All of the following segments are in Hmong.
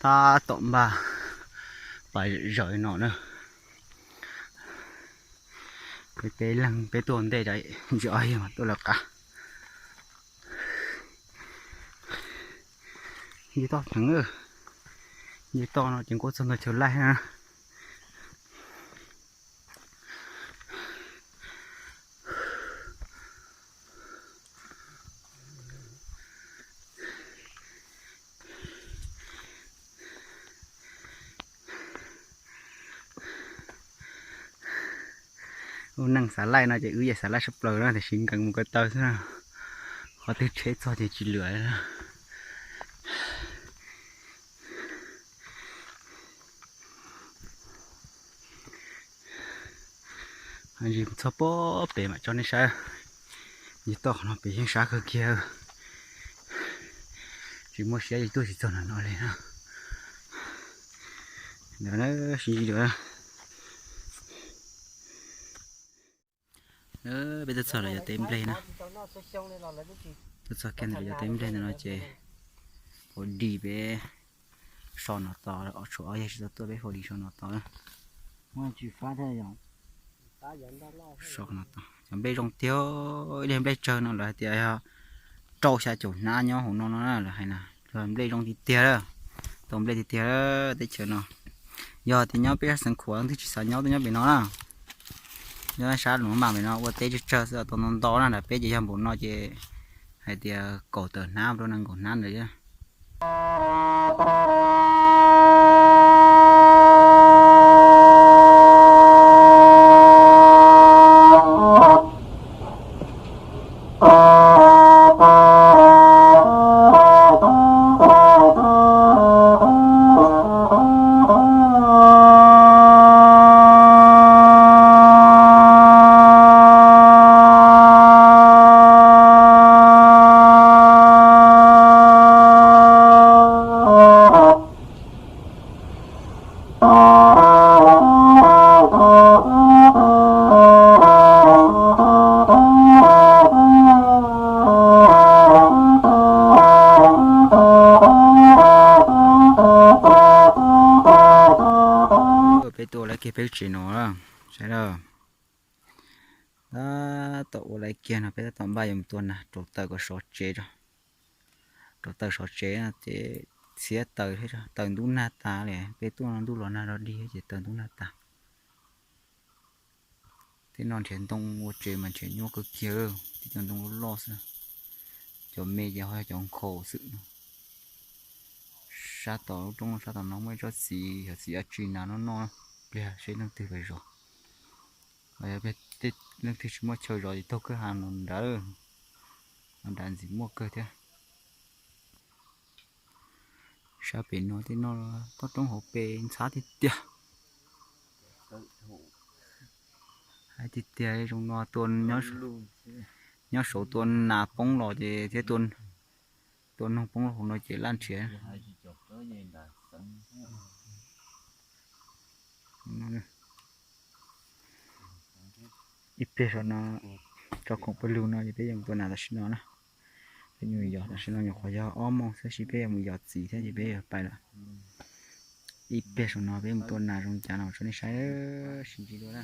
Tab tom npaj pas zawm no na. Peb peb leeg peb tuaj ntej, ntsis ob yig mas tuaj lawv qab. Nce toj heev, nce toj no ces nkuaj txog ntawm chaw laij na. Ub, neeg xav laij no ces wb yeej xav laij sab plaws na, tiam sis nkees mus ko taw xwb na. Qhov twg tsheb txog ces tsis lwm na. Ntsis txog pob pem mam tso nej saib. Nce toj qhov no pem yeej sab kawg kiag. Tsis muaj siab tuaj tsis txog no no li na. Ntawd sib ntsib dua. Peb tuaj txog lawv cov teb nplej na. Tuaj txog kiag ntawm lawv cov teb nplej ntawm no ces faus di peb so no tos, tshuav ob yawg tsis tau tuaj peb faus di so no tos na. Cov nplej zoo tiag, ib daim nplej tsawg no lawv hais tias yog rau xya caum hnab nyob hauv no no na, lawv hais na, nplej zoo tiag tiag lawm. Tau nplej tiag tiag teb chaws no. Yog tias nyob peb sab Xeev Khuam leej twg tsis xav nyob tuaj nyob pem no na. Nyob sab Luam Maj pem no ua teb tsawg tsawg xwb, tau ntau ntau na, nram peb ces yog npaum no ces hais tias kaum tawm hnab rau nees nkaum hnab ntawd. Peb tuaj lawv kiag peb tsev no, saib lawm. Tab tom ua lawv kiag no peb tab tom npaj yuav mus tua nas rauv taws kom sov tsev tso. Rauv taws sov tsev no ces txhiab taws, taws ntub nag tas li, peb tuaj no ntuj los nag los dig ces taws ntub nag tas. Tej no nrhiav ntoo ua tsev mas nrhiav nyuaj kawg kiag, tib cov ntoo loj loj xwb. Cov me ces ho yog cov nkhaus xwb. Sab tom lub roob sab tom no muaj ib tsob txiv, yog txiv dab tsi nas noj noj, pliag seb leej twg pais zov. Yog tej leej twg tsis muaj chaw zov ces taug kwj ha no nrad, no nrad ntxim muaj kawg thiab. Sab pem no tej no toj roob hauv pes ntxhab tiag tiag. Hais tiag tiag zoo no tua, nyob saud tua nas poob los ces thiab, tua noog poob los hauv no ces laj nrhiav. Ib pliag saum no, tso khoom pawg lug no ces peb yuav mus tua nas tam sim no na. Peb yuav mus yos tam sim no nyuam qhuav yog ob moos xwb, peb yuav mus yos txiv thiab ces peb yuav pais lawm. Ib pliag saum no peb mus tua nas zoo cas no tso nej saib, sib ntsib dua na.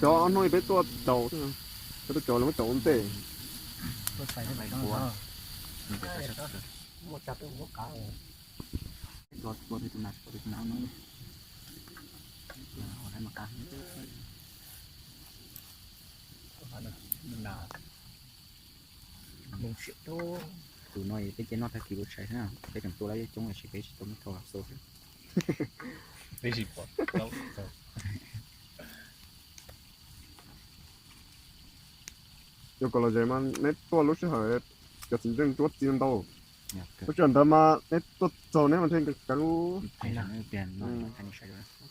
Cov ob hnub peb tuaj caum, peb tuaj caum lawv muab caum ua ntej. Tus no peb cia noj tag kis ua tshais xwb, peb tseem tua lawm coob los sis peb tsis tau muab thau los xo xwb. Yuav kom los ze mas neb tuaj lub sij hawm cov txiv ntseej ntsuab txi ntau. Lub sij hawm ntawd mas neb tuaj txog neb mas thiaj keev.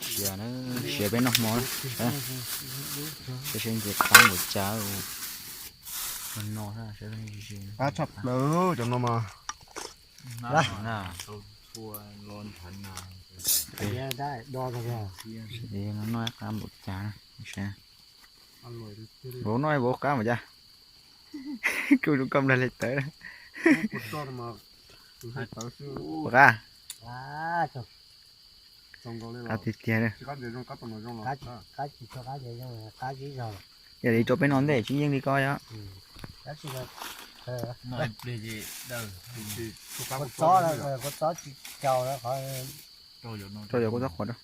Siav, siav peb noj hmo, saib seb nce qab npaum cas. Qab tshaj plaws cov no mas. No noj qab npaum cas. Vauv noj vauv qab npaum cas. Kuj zoo nkauj nplawg li tawv. Ua qab. Qab tiag tiag. Yog li rau peb no ntej tsis yeej li koj yom. Rau yog kuv txob qhuav rau.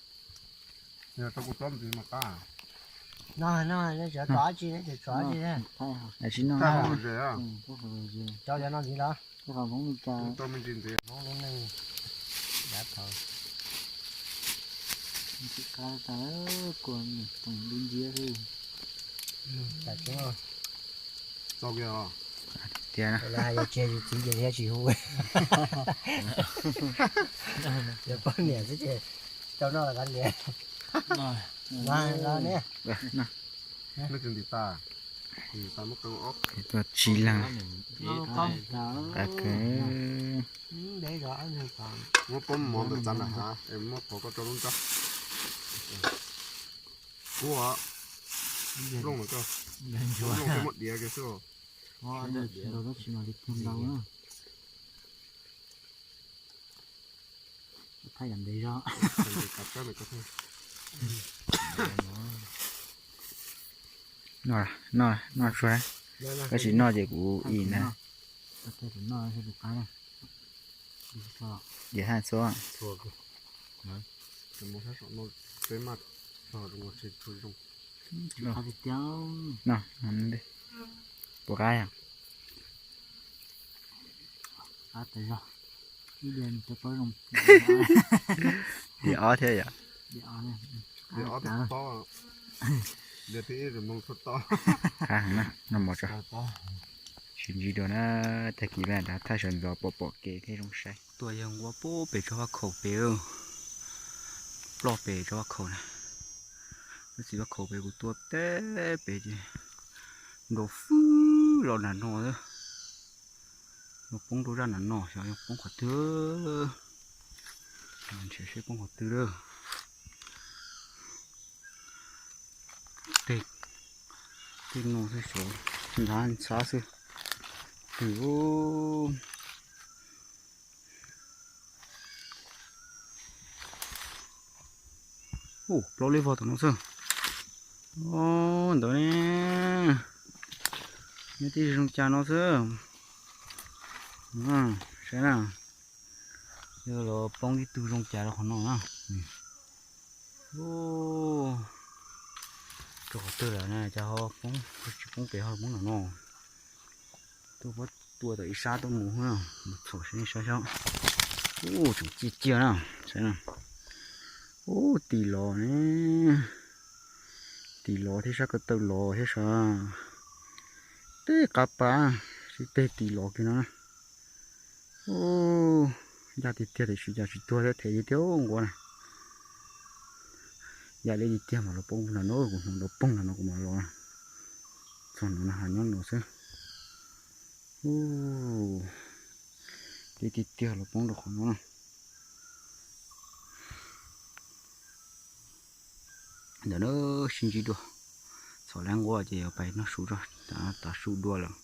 Tsis no. Rau no ntxiv los. Tsis qab tas kua tsoom dub nciab xwb. Tiag na. Hais tias txiv ces thiaj tsis hu. Yog poj niam xwb ces rau noj los kav liam. Los ne. Tuaj tsis leeg. Qab kawg. Muab pob mov ntawm txav na ha, muab qhov koj rau lub nrab. Kuv, plooj no koj, plooj koj muab diav kiag xwb. Thaij yam ntev zog. Noj, noj tsuag, koj tsis noj ces kuv im na. Diav thaj txhua. Puas qab yom? Diav ob thiab yom. Qab heev na, noj mov tso. Sib ntsib dua na, tag kis vaj dav thaj sawv ntxov pom pom kev thiab zoo saib. Tuaj yawg nqua puag pem tsob vaj khaum pem, ploj pem tsob vaj khaum na. Lub txiv vaj khaum pem kuv tuaj teb pem ces nkaus fwb los nram no xwb. Yuav poob rau zaj nram no xyov yuav poob qhov twg. Ntshe seb poob qhov twg lawm. Tej no xwb xyov, ntxhab ntxhab xwb. Twg Ua plaub leb vog tom no xwb. Ntawd ne, nyob tib zoo cas no xwb. Saib na, yog los poob ib tug zoo cas rau qhov no na. Rau qhov twg lawm na, cas ho poob, tsis poob pem ho poob tom no. Tuaj pab tua tom ib sab tuaj mus, mus txhom saib saib xyov. Ub, tseem ciaj ciaj na, saib na. Ub, tis los ne, tis los thiab sab ko taw los thiab sav. Tej qab pab, sib teg tis los kiag no na. Ub, ncaj tiag tiag tiam sis cas tsis tuag thiab them li thiab nquab na. Yam li tiag tiag mas los poob no na, kuv hnov nrov poog no kuv mam los. Txog no na, nyob no xwb. Ub, li tiag tiag los poob rau qhov no na. Ntawm no sib ntsib dua, txhom lab nquab ces yuav pais noj su tso, tav su dua lawm.